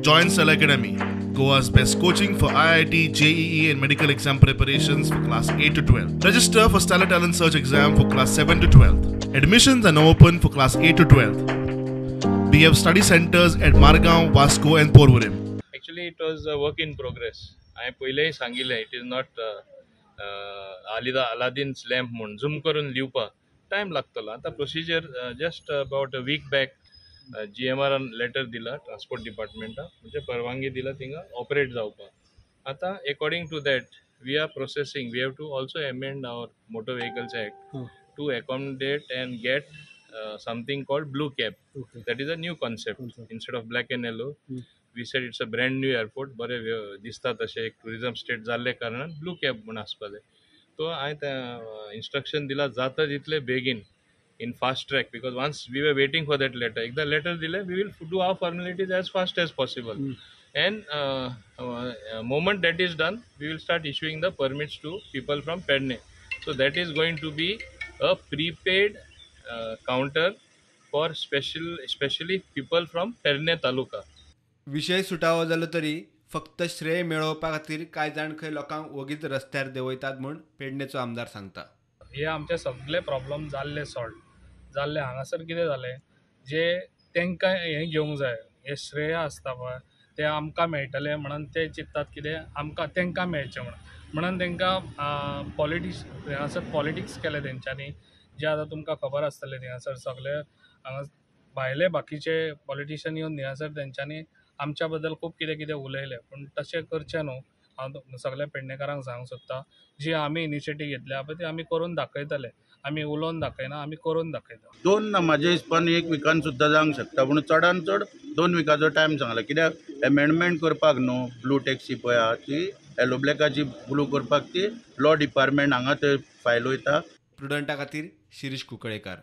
Join Stellar Academy, Goa's best coaching for IIT, JEE and medical exam preparations for class 8 to 12. Register for Stellar Talent Search exam for class 7 to 12. Admissions are now open for class 8 to 12. We have study centers at Margao, Vasco and Porvorim. Actually it was a work in progress. हांवें पयलेंय सांगिल्लें, it is not Aladdin's lamp म्हूण zoom करून लिवपाक time लागतलो. आतां procedure just about a week back जीएमआरान letter दिला transport डिपार्टमेंटाक, म्हणजे परवानगी दिला थिंगा ऑपरेट जावपाक. आतां according to that we are processing. We have to also amend our Motor Vehicles Act to accommodate and get something called blue cab. That is a new concept. Instead of black and yellow, we said it's a brand new airport, बरें दिसता तशें एक tourism state जाल्ले कारणान blue cab म्हूण आसपा जाय. तो हांवें इन्स्ट्रक्शन दिला जाता तितले बेगीन in fast track, because once we were waiting for that letter, एकदा letter दिले we will do our formalities as fast as possible. And moment that is done, we will start issuing the permits to people from Pedne. So that is going to be a prepaid counter for specially people from Pedne taluka. विशय सुटावो जालो तरी फक्त श्रेय मेळोवपा खातीर कांय जाण खंय लोकांक वगीच रस्त्यार देंवयतात म्हूण पेडणेचो आमदार सांगता. हे आमचे सगळे प्रॉब्लम जाल्ले सॉल्व जाल्ले. हांगासर कितें जालें, जे तांकां हें घेवंक जाय, हें श्रेय आसता पळय तें आमकां मेळटलें म्हणून ते चिंत्तात कितें आमकां तांकां मेळचें म्हणून तांकां पॉलिटिक्स हांगासर पॉलिटिक्स केलें तेंच्यांनी. जे आतां तुमकां खबर आसतलें थिंगासर सगळे हांगा भायले बाकीचे पॉलिटिशन येवन थिंगासर तेंच्यांनी आमच्या बद्दल खूब कितें कितें उलयलें. पूण तशें करचें न्हू. हांव सगळ्या पेडणेकारांक सांगूंक सोदता, जी आमी इनिशिएटीव घेतल्या पळय ती आमी करून दाखयतले. आमी उलोवन दाखयना, आमी करून दाखयता. दोन ना म्हाज्या हिसपान एक विकान सुद्दां जावंक शकता, पूण चडान चड 2 विकाचो टायम सांगला. कित्याक एमेंडमेंट करपाक न्हू, ब्लू टॅक्सी पळय आहा ती येलो ब्लॅकाची ब्लू करपाक ती लॉ डिपार्टमेंट हांगा थंय फायल वयता. प्रुडंटा खातीर शिरीष कुंकळेकार.